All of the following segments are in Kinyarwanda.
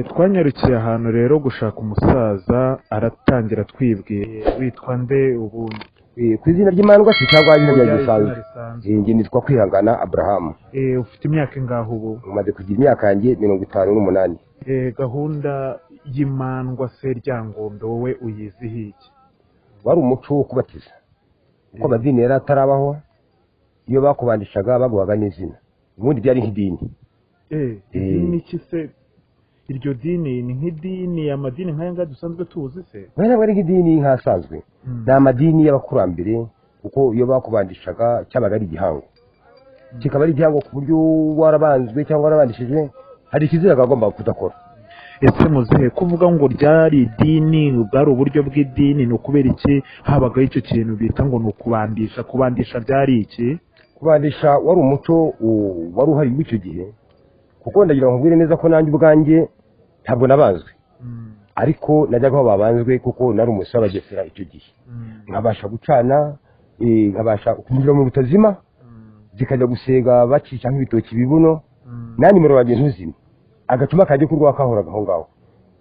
Twanyarukiye ahantu rero gushaka umusaza, aratangira twibwiye. Witwa nde ubundi? Ku izina ry'imandwa se cyangwa izina rya Oya, gisanzwe? izina risanzwe. Njye nitwa Kwihangana Abraham. Ufite imyaka ingahe ubu? Umaze kugira imyaka yanjye 58. Gahunda y'imandwa se Ryangombe wowe uyiziho iki? Wari umuco wo kubatiza, kuko amadini yari atarabaho. Iyo bakubandishaga baguhaga n'izina, ubundi byari nk'idini. Idini ki se? Iryo dini ni nk'idini, amadini nk'aya ngaya dusanzwe tuzi se? Oya, ntabwo ari nk'idini nk'asanzwe. Ni amadini y'abakurambere, kuko iyo bakubandishaga cyabaga ari igihango, kikaba ari igihango ku buryo warabanzwe cyangwa warabandishijwe hari ikizira wagombaga kudakora. Ese muzehe, kuvuga ngo ryari idini, bwari uburyo bw'idini, ni ukubera iki habagaho icyo kintu bita ngo ni ukubandisha? Kubandisha byari iki? Kubandisha wari umuco wari uhari w'icyo gihe, kuko ndagira ngo nkubwire neza ko nanjye ubwanjye ntabwo nabanzwe, ariko najyaga aho babanzwe kuko nari umusore w'abagesera icyo gihe, nkabasha gucana, nkabasha kunyura mu butazima, zikajya gusega bacisha nk'ibitoki bibuno, na nimero wanjye ntuzime, agacuma kajya kurwa kahoraga aho ngaho.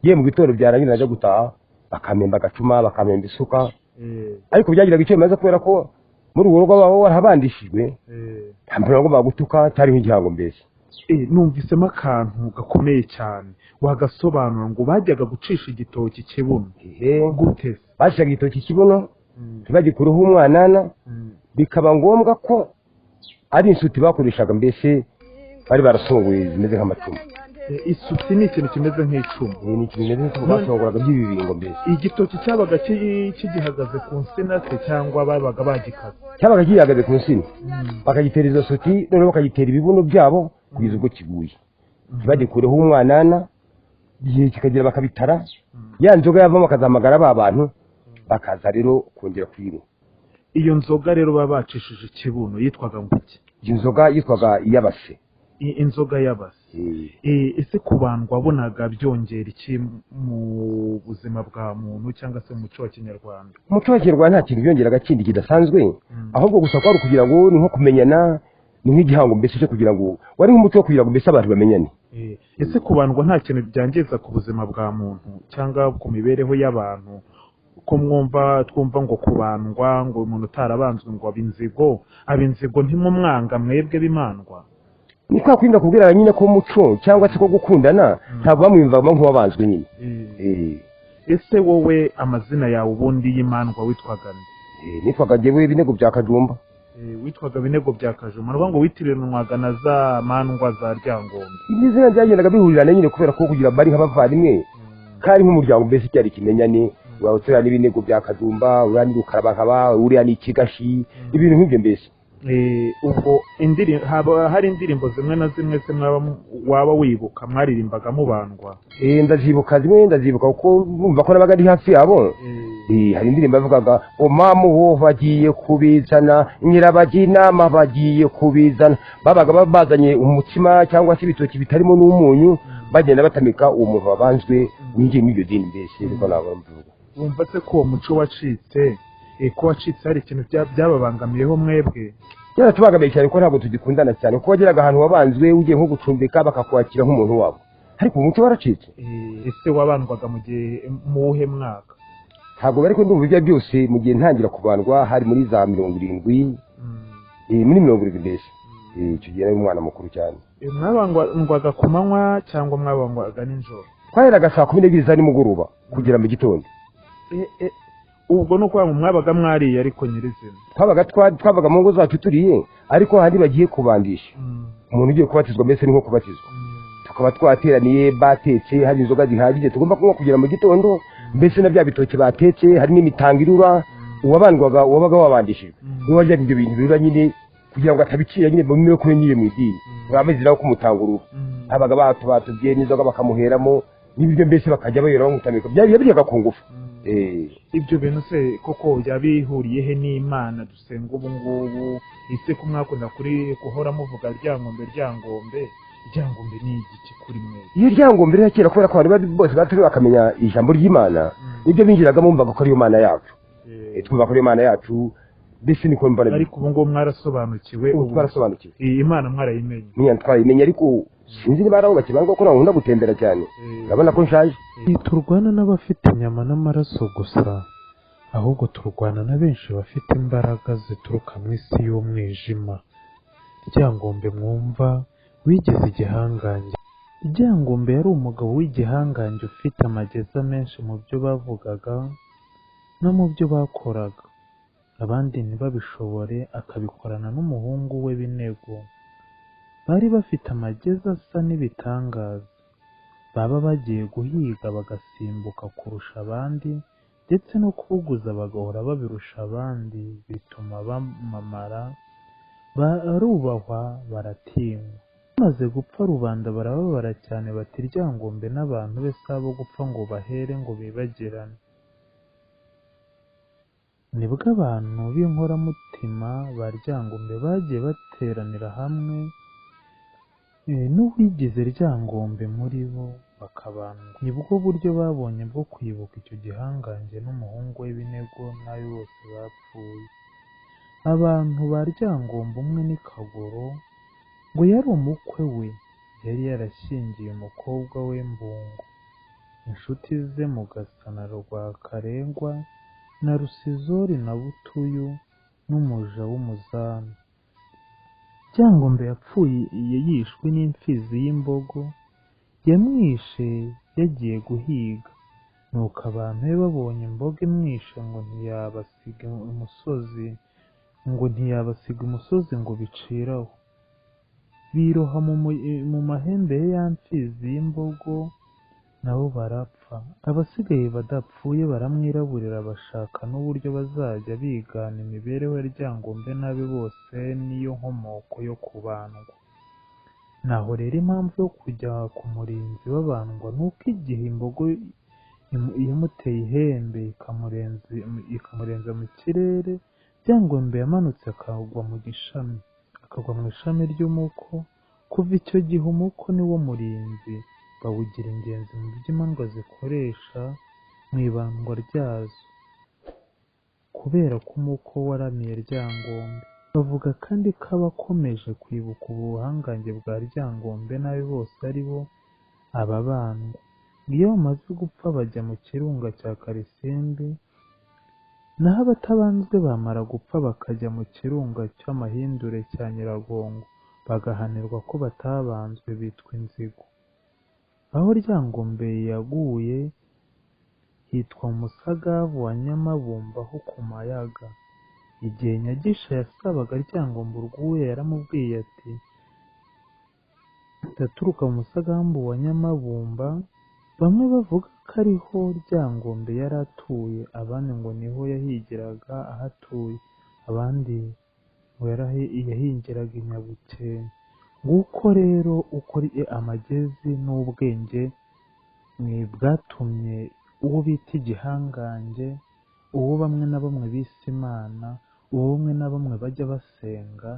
Yewe, mu gitondo byarangira najya gutaha bakamemba agacuma, bakamemba isuka, ariko byagiraga icyo bimaze kubera ko muri urwo rugo baba warahabandishijwe, nta muntu wagombaga gutuka, cyari nk'igihango mbese. Numvisemo akantu gakomeye cyane, wagasobanura ngo bajyaga gucisha igitoki kibuno? Ehe. Gute se? Bacishaga igitoki kibuno ntibagikureho umwanana, bikaba ngombwa ko ari insuti bakoreshaga, mbese bari barasongoye zimeze nk'amacumu. Isuti ni ikintu kimeze nk'icumu? Ni ikintu kimeze nk'icumu basongoraga by'ibibingo mbese. Igitoki cyabaga kigihagaze ku nsina se cyangwa babaga bagikaze? Cyabaga gihagaze ku nsina, bakagitera izo suti, noneho bakagitera ibibuno byabo kugeza ubwo kiguye, ntibagikureho umwanana. Igihe kikagera bakabitara, ya nzoga yavamo bakazahamagara ba bantu bakaza rero kongera kuyinywa. Iyo nzoga rero baba bacishije ikibuno yitwaga ngo iki? Iyo nzoga yitwaga iy'abase. Inzoga y'abase. Ese kubandwa wabonaga byongera iki mu buzima bwa muntu cyangwa se mu muco wa kinyarwanda? Umuco wa kinyarwanda nta kintu byongeraga kindi kidasanzwe, ahubwo gusa kwari ukugira ngo ni nko kumenyana, ni nk'igihango mbese cyo kugira ngo wari nk'umuco wo kugira ngo mbese abantu bamenyane. Ese kubandwa nta kintu byangiza ku buzima bwa muntu cyangwa ku mibereho y'abantu? Ko mwumva twumva ngo kubandwa, ngo umuntu utarabanzwe ngo aba inzigo, aba inzigo, ntimumwanga mwebwe bimandwa? Ni kwa kurinda kubwira nyine ko umuco cyangwa se ko gukundana ntabwo bamwiyumvamo nk'uwabanzwe nyine. Ese wowe amazina yawe ubundi y'imandwa witwaga nde? Nitwaga njyewe Binego bya Kajumba. Witwaga Binego bya Kajumba, ni ukuvuga ngo witiranwaga na za mandwa za Ryangombe? Ibyo zina byagendaga bihurirana nyine kubera ko kugira bari nk'abavandimwe kandi nk'umuryango mbese, cyari ikimenyane. Uriya n'Ibinego bya Kajumba, uriya ni Rukarabankaba, uriya ni Ikigashi, ibintu nk'ibyo mbese. Ubwo haba hari indirimbo zimwe na zimwe se waba wibuka mwaririmbaga mubandwa? Ndazibuka zimwe, ndazibuka kuko bumva ko nabaga ndi hafi yabo. Hari indirimbo yavugaga ngo mamu wo bagiye kubizana, nyirabajya bagiye kubizana. Babaga bazanye umutsima cyangwa se ibitoki bitarimo n'umunyu, bagenda batamika uwo muntu wabanzwe winjiye muri iryo dini mbese, niko nabwo mbivuga. Wumva se ko uwo muco wacitse, ko wacitse hari ikintu byababangamiyeho mwebwe? Byaratubangamiye cyane kuko ntabwo tugikundana cyane, kuko wageraga ahantu wabanzwe ugiye nko gucumbika bakakwakira nk'umuntu wabo, ariko umuco waracitse. Ese wabandwaga mu gihe mu wuhe mwaka? Ntabwo bari ndumva ibyo byose. Mu gihe ntangira kubandwa hari muri za 70, muri 70 mbese. Icyo gihe nari umwana mukuru cyane. Mwabandwaga ku manywa cyangwa mwabandwaga nijoro? Twaheraga saa 12 za nimugoroba kugera mu gitondo. Ubwo ni ukuvuga ngo mwabaga mwariye ariko nyirizina? Twabaga mu ngo zacu turiye, ariko handi bagiye kubandisha umuntu ugiye kubatizwa mbese ni nko kubatizwa, tukaba twateraniye, batetse, hari inzoga zihagije tugomba kunywa kugera mu gitondo mbese, na bya bitoki batetse, hari n'imitanga irura. Uwabandwaga, uwabaga wabandishijwe, niwe waryaga ibyo bintu birura nyine kugira ngo atabicira nyine mu ko nyine mu idini bameze ko kumutangurura. Habaga batubye n'inzoga bakamuheramo n'ibiryo mbese, bakajya bayora bamutamika, byari ku ngufu. Ibyo bintu se koko byaba bihuriye he n'Imana dusenga ubu ngubu? Ese ko mwakunda kuri guhora muvuga Ryangombe Ryangombe, Ryangombe ni igiki kuri mwe? Iyo Ryangombe rero kera, kubera ko abantu bose batari bakamenya ijambo ry'Imana, nibyo binjiragamo, bumvaga ko ariyo Mana yacu. Twumva ko ariyo Mana yacu, mbese niko mbona. Ariko ubu ngubu mwarasobanukiwe? Ubu twarasobanukiwe. Iyi Imana mwarayimenye? Menya twarayimenye, ariko sinzi niba ari aho bakibandwa, ko nkunda gutembera cyane, urabona ko nshaje. Ntiturwana n'abafite inyama n'amaraso gusa, ahubwo turwana na benshi bafite imbaraga zituruka mu isi y'umwijima. Ryangombe mwumva wigeze igihangange. Ryangombe yari umugabo w'igihangange ufite amageza menshi mu byo bavugaga no mu byo bakoraga, abandi ntibabishobore, akabikorana n'umuhungu we Binego. Bari bafite amageza asa n'ibitangaza, baba bagiye guhiga bagasimbuka kurusha abandi, ndetse no kubuguza bagahora babirusha abandi, bituma bamamara, barubahwa, baratinywa. Bamaze gupfa rubanda barababara cyane, bati Ryangombe n'abantu be si abo gupfa ngo bahere ngo bibagirane. Nibwo abantu b'inkoramutima ba Ryangombe bagiye bateranira hamwe, n'uwigize Ryangombe muri bo bakabandwa. Nibwo buryo babonye bwo kwibuka icyo gihangange n'umuhungu we Binego n'abe bose bapfuye. Abantu ba Ryangombe umwe ni Kagoro, ngo yari umukwe we, yari yarashyingiye umukobwa we Mbungo. Inshuti ze Mugasa na Rwakarengwa na Rusizori na Butuyu n'umuja w'umuzamu. Ryangombe yapfuye yishwe n'imfizi y'imbogo yamwishe yagiye guhiga. Nuko abantu be babonye imbogo imwishe ngo ntiyabasiga imusozi, ngo ntiyabasiga imusozi ngo bicire aho. Biroha mu mahembe ya mfizi y'imbogo nabo barapfa. Abasigaye badapfuye baramwiraburira, bashaka n'uburyo bazajya bigana imibereho ya Ryangombe n'abe bose, niyo nkomoko yo kubandwa. Naho rero impamvu yo kujya ku murinzi babandwa ni uko igihe imbogo yamuteye ihembe ikamurenza mu kirere, Ryangombe yamanutse akagwa mu gishami, akagwa mu ishami ry'umuko. Kuva icyo gihe umuko ni wo murinzi, bawugira ingenzi mu byo imandwa zikoresha mu ibandwa ryazo, kubera ko umuko waramiye Ryangombe. Bavuga kandi ko abakomeje kwibuka ubuhangange bwa Ryangombe n'abe bose ari bo ababandwa. Iyo bamaze gupfa bajya mu kirunga cya Karisimbi, naho abatabanzwe bamara gupfa bakajya mu kirunga cy'Amahindure cya Nyiragongo, bagahanirwa ko batabanzwe bitwa inzigo. Aho Ryangombe yaguye hitwa mu Musagavu wa Nyamabumba ho ku Mayaga. Igihe Nyagisha yasabaga Ryangombe urwuya, yaramubwiye ati ndaturuka mu Musagambu wa Nyamabumba. Bamwe bavuga ko ariho Ryangombe yari atuye, abandi ngo niho yahigiraga ahatuye, abandi ngo yahingiraga i Nyabukenke. Nguko rero uko amagezi n'ubwenge bwatumye uwo bita igihangange, uwo bamwe na bamwe bise Imana, uwo bamwe na bamwe bajya basenga,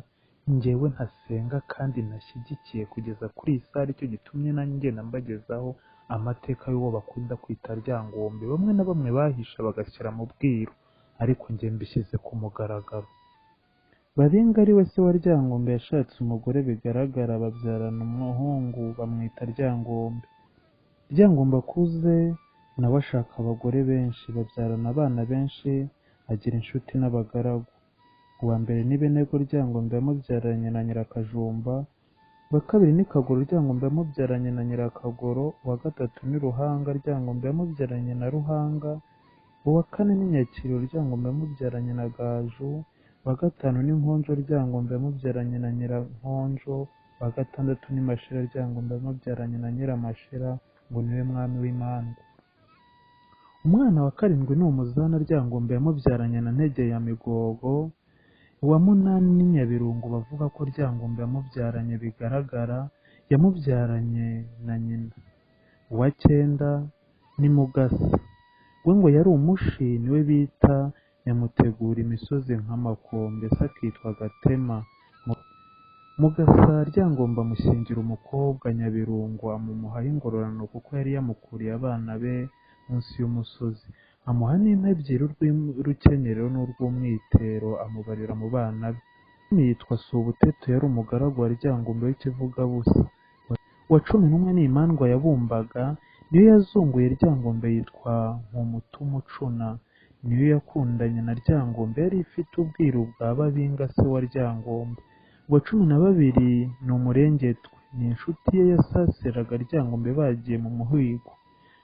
njyewe ntasenga kandi ntashyigikiye kugeza kuri iyi saha, aricyo gitumye nanjye ngenda mbagezaho amateka y'uwo bakunda kwita Ryangombe, bamwe na bamwe bahisha bagashyira mu bwiru, ariko njye mbishyize ku mugaragaro. Baringa ari we se wa Ryangombe yashatse umugore bigaragara, babyarana umuhungu bamwita Ryangombe. Ryangombe akuze nawe ashaka abagore benshi, babyarana abana benshi, agira inshuti n'abagaragu. Uwa mbere ni Benego Ryangombe yamubyaranye na Nyirakajumba, uwa kabiri ni Kagoro Ryangombe yamubyaranye na Nyirakagoro, uwa gatatu ni Ruhanga Ryangombe yamubyaranye na Ruhanga, uwa kane ni Nyakiro Ryangombe yamubyaranye na Gaju, uwa gatanu ni Nkonjo Ryangombe yamubyaranye na Nyirankonjo, uwa gatandatu ni Mashira Ryangombe yamubyaranye na Nyiramashira, ngo niwe mwami w'Imandwa. Umwana wa karindwi ni Umuzana Ryangombe yamubyaranye na Ntege ya Migogo, uwa munani ni Nyabirungu bavuga ko Ryangombe yamubyaranye bigaragara, yamubyaranye na nyina. Uwa cyenda ni Mugasa, we ngo yari umushi, niwe bita Nyamutegura imisozi nk'amakombe, se akitwa Gatema. Mugasa Ryangombe amushyingira umukobwa Nyabirungu, amumuhaho ingororano kuko yari yamukuriye abana be munsi y'umusozi, amuha n'inka ebyiri, urw'urukenyerero n'urw'umwitero, amubarira mu bana be. Yitwa Subuteto, yari umugaragu wa Ryangombe w'ikivugabusa. Uwa 11 ni Imandwa yabumbaga, niyo yazunguye Ryangombe, yitwa Nkumutumucuna, niyo yakundanye na Ryangombe, yari ifite ubwiru bwa Babinga se wa Ryangombe. Uwa 12 ni Umurengetwe, ni inshuti ye yasasiraga Ryangombe bagiye mu muhigo.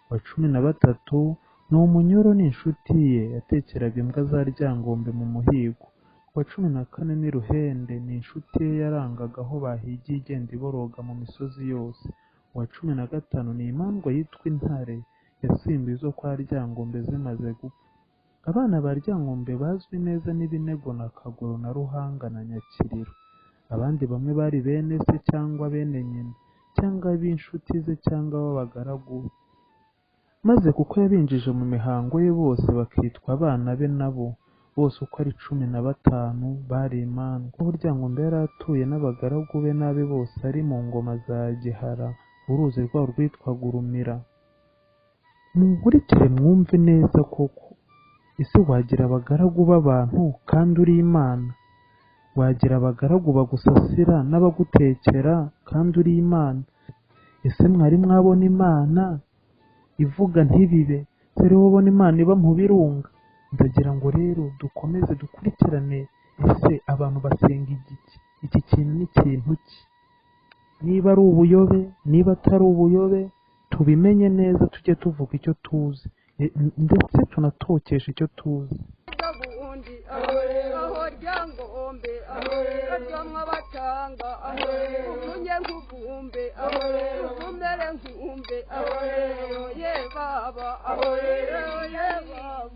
Uwa 13 ni Umunyoro, ni inshuti ye yatekeraga imbwa za Ryangombe mu muhigo. Uwa 14 ni Ruhende, ni inshuti ye yarangaga aho bahigiye igenda iboroga mu misozi yose. Uwa 15 ni Imandwa yitwa Intare, yasimbuye izo kwa Ryangombe zimaze gupfa. Abana ba Ryangombe bazwi neza ni Binego na Kagoro na Ruhanga na Nyakiriro. Abandi bamwe bari bene se cyangwa bene nyina, cyangwa ab'inshuti ze cyangwa b'abagaragu be. Maze kuko yabinjije mu mihango ye bose bakitwa abana be nabo, bose uko ari 15 bari imandwa. Aho Ryangombe yari atuye n'abagaragu be n'abe bose ari mu ngoma za Gihara, uruzi rwabo rwitwaga Urumira. Munkurikire mwumve neza koko, ese wagira abagaragu b'abantu kandi uri Imana? Wagira abagaragu bagusasira n'abagutekera kandi uri Imana? Ese mwari mwabona Imana ivuga ntibibe? Se rero ubona Imana iba mu birunga? Ndagira ngo rero dukomeze dukurikirane, ese abantu basenga igiki? Iki kintu ni kintu ki? Niba ari ubuyobe, niba atari ubuyobe, tubimenye neza, tujye tuvuga icyo tuzi, ndetse tunatokesha icyo tuzi. Bundi aho Ryangombe aryamwa batanga umunye nk'ubumbe umere nk'umbe ye baba ye baba.